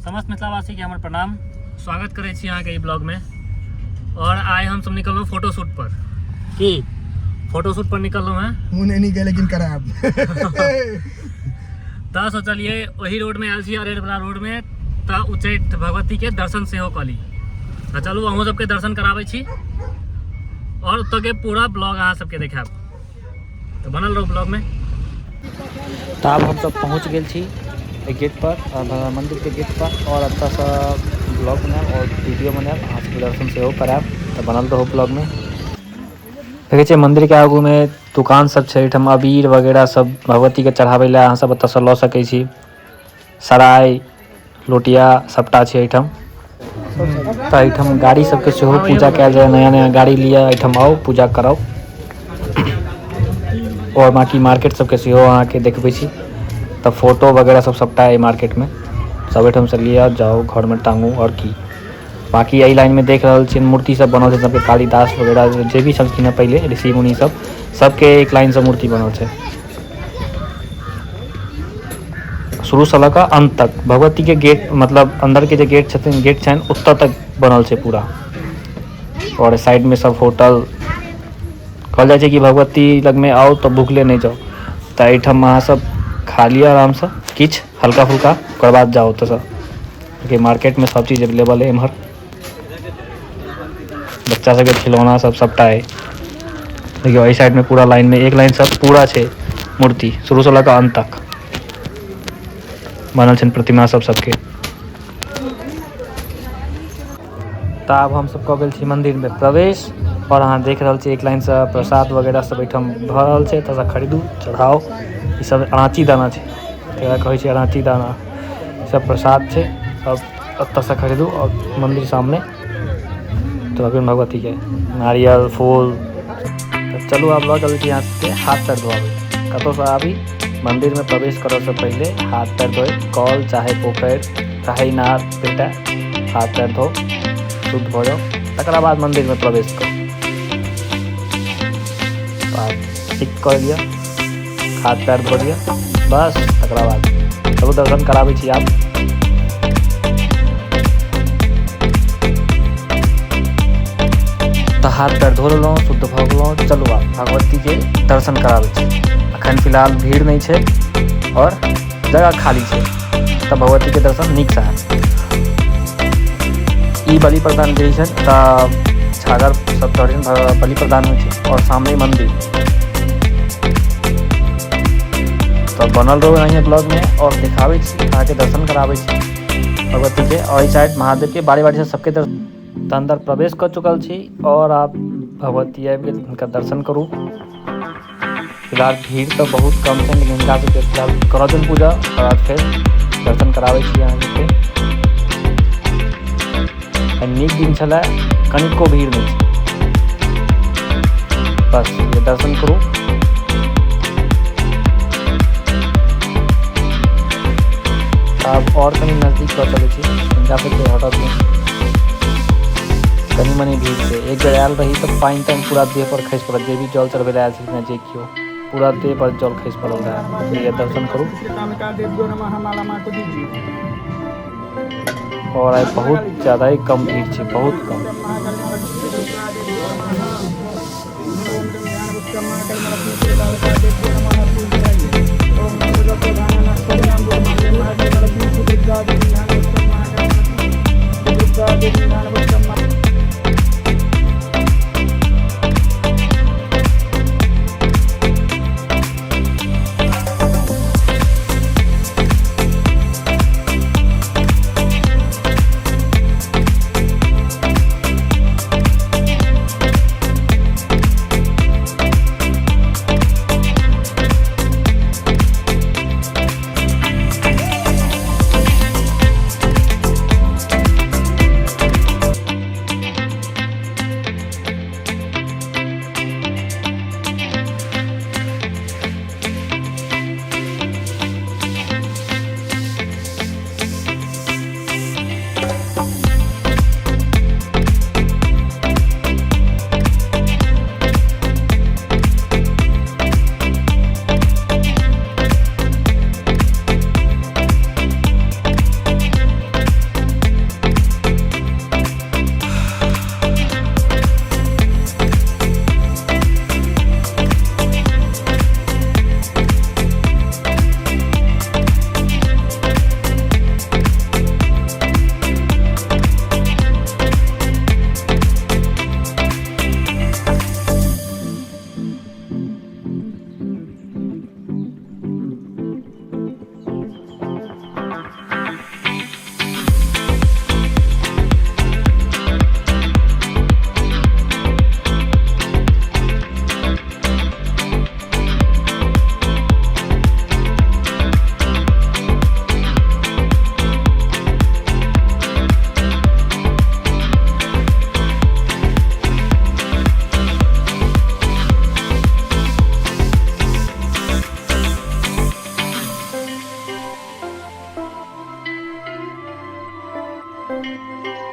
समस्त मिथिलावासी के हमर प्रणाम। स्वागत करै छी अहाँके ई ब्लॉग में। और आइ हम सब निकललहुँ फोटोशूट पर। की फोटोशूट पर निकललहुँ हैं? मुँह नहीं निकले लेकिन करायब। तऽ सोचलियै ओही रोड में आयल छी, अरेर वाला रोड में, तऽ उच्चैठ भगवती के दर्शन सेहो कऽ ली। तऽ चलू अहूँ सबके दर्शन कराबै छी और ओतऽ के पूरा ब्लॉग अहाँ सबके देखायब, तऽ बनल रहू ब्लॉग में। तऽ आब हमसब पहुँच गेल छी एहि गेट पर, मंदिर के गेट पर, और एतऽसँ ब्लॉग बनायब और वीडियो बनायब, अहाँ सबके दर्शन सेहो करायब, तऽ बनल रहू ब्लॉग में। देखै छियै मंदिर के आगू में दुकान सब छै, एहिठाम अबीर वगैरह सब भगवती के चढ़ाबै लए अहाँ सब एतऽसँ लऽ सकै छी। सराय लोटिया सबटा छै एहिठाम। तऽ एहिठाम गाड़ी सबके सेहो पूजा कयल जाय, नया नया गाड़ी लिअ एहिठाम आउ पूजा कराउ। और बाकी मार्केट सबके सेहो अहाँके देखबै छी, तऽ फोटो वगैरह सब सबटा एहि मार्केट में सब एहिठाम से लिअ जाउ घर में टांगू। और की बाकी एहि लाइन में देख रहल छियनि मूर्ति सब बनल छै सबके, कालिदास वगैरह जे भी छलखिन हेँ पहिले ऋषि मुनि सब, सबके एक लाइन से मूर्ति बनल छै शुरू से लऽ कऽ अंत तक। भगवती के गेट मतलब अंदर के जे गेट छथिन, गेट छनि ओतऽ तक बनल छै पूरा। और साइड में सब होटल। कहल जाइ छै कि भगवती लगमे आउ तऽ भूखले नहि जाउ, तऽ एहिठाम अहाँ सब खा लिअ आरामसँ किछु हल्का फुल्का, ओकर बाद जाउ ओतऽसँ। मार्केट में सब चीज अवेलेबल है। एम्हर बच्चा सबके खिलौना सब सबटा है। देखियौ एहि साइड में पूरा लाइन में एक लाइन सब पूरा छै मूर्ति, शुरू से लऽ कऽ अंत तक बनल छनि प्रतिमा सब सबके। तऽ आब हमसब कऽ गेल छी मंदिर में प्रवेश, और अहाँ देख रहल छी एक लाइन से प्रसाद वगैरह सब एहिठाम भऽ रहल छै। एतऽसँ खरीदू चढ़ाउ। ई सब अराची दाना छै, एकरा कहै छै अराची दाना। सब प्रसाद छै, सब एतऽसँ खरीदू। और मंदिर सामने तो अभी भगवती के नारियल फूल। तऽ चलू आब लऽ चलै छी अहाँ सबके हाथ पैर धोआबै। कतहुसँ आबी मंदिर में प्रवेश करऽसँ पहिले हाथ पैर धोइ, कल चाहे पोखरि चाहे इनार भेटै, हाथ पैर धो, शुद्ध भऽ जाउ, तकरा बाद मंदिर में प्रवेश करू। तऽ आब ठीक कऽ लिअ, हाथ पैर धो लिअ, बस तकरा बाद चलू दर्शन कराबै छी आब। तऽ हाथ पैर धो लेलहुँ, शुद्ध भऽ गेलहुँ, चलू आब भगवती के दर्शन कराबै छी। अखन फिलहाल भीड़ नहि छै और जगह खाली छै, तऽ भगवती के दर्शन नीकसँ हैत। ई बलि प्रदान जे छै तऽ छागर सब चढ़ै बलि प्रदान होइ छै। और सामने मंदिर। तऽ बनल रहू एनाहिये ब्लॉग में और देखाबै छी अहाँके, दर्शन कराबै छी भगवती के। और एहि साइड महादेव के बारी बारी से सबके दर्शन। तऽ अंदर प्रवेश कऽ चुकल छी और आब भगवती आबि गेल, हुनका दर्शन करू। फिलहाल भीड़ तऽ बहुत कम छै, लेकिन हिनका सबके फिलहाल करऽ देन पूजा, ओकर बाद फेर दर्शन कराबै छी अहाँ सबके। नीक दिन छलै, कनिको भीड़ नहि छै। बस ये दर्शन करू। आब और कनि नजदीक लऽ चलै छी हिनका सबके, हटत नहि, कनि मनि भीड़ छै। एक बेर आयल रही तऽ पानि तानि पूरा देह पर खसि पड़ल, जे भी जल चढ़बै लए आयल छलखिन जे केओ, पूरा देह पर जल खसि पड़ल रहै। ये दर्शन करू। और आइ बहुत ज्यादा ही कम भीड़ छै, बहुत कम। छै।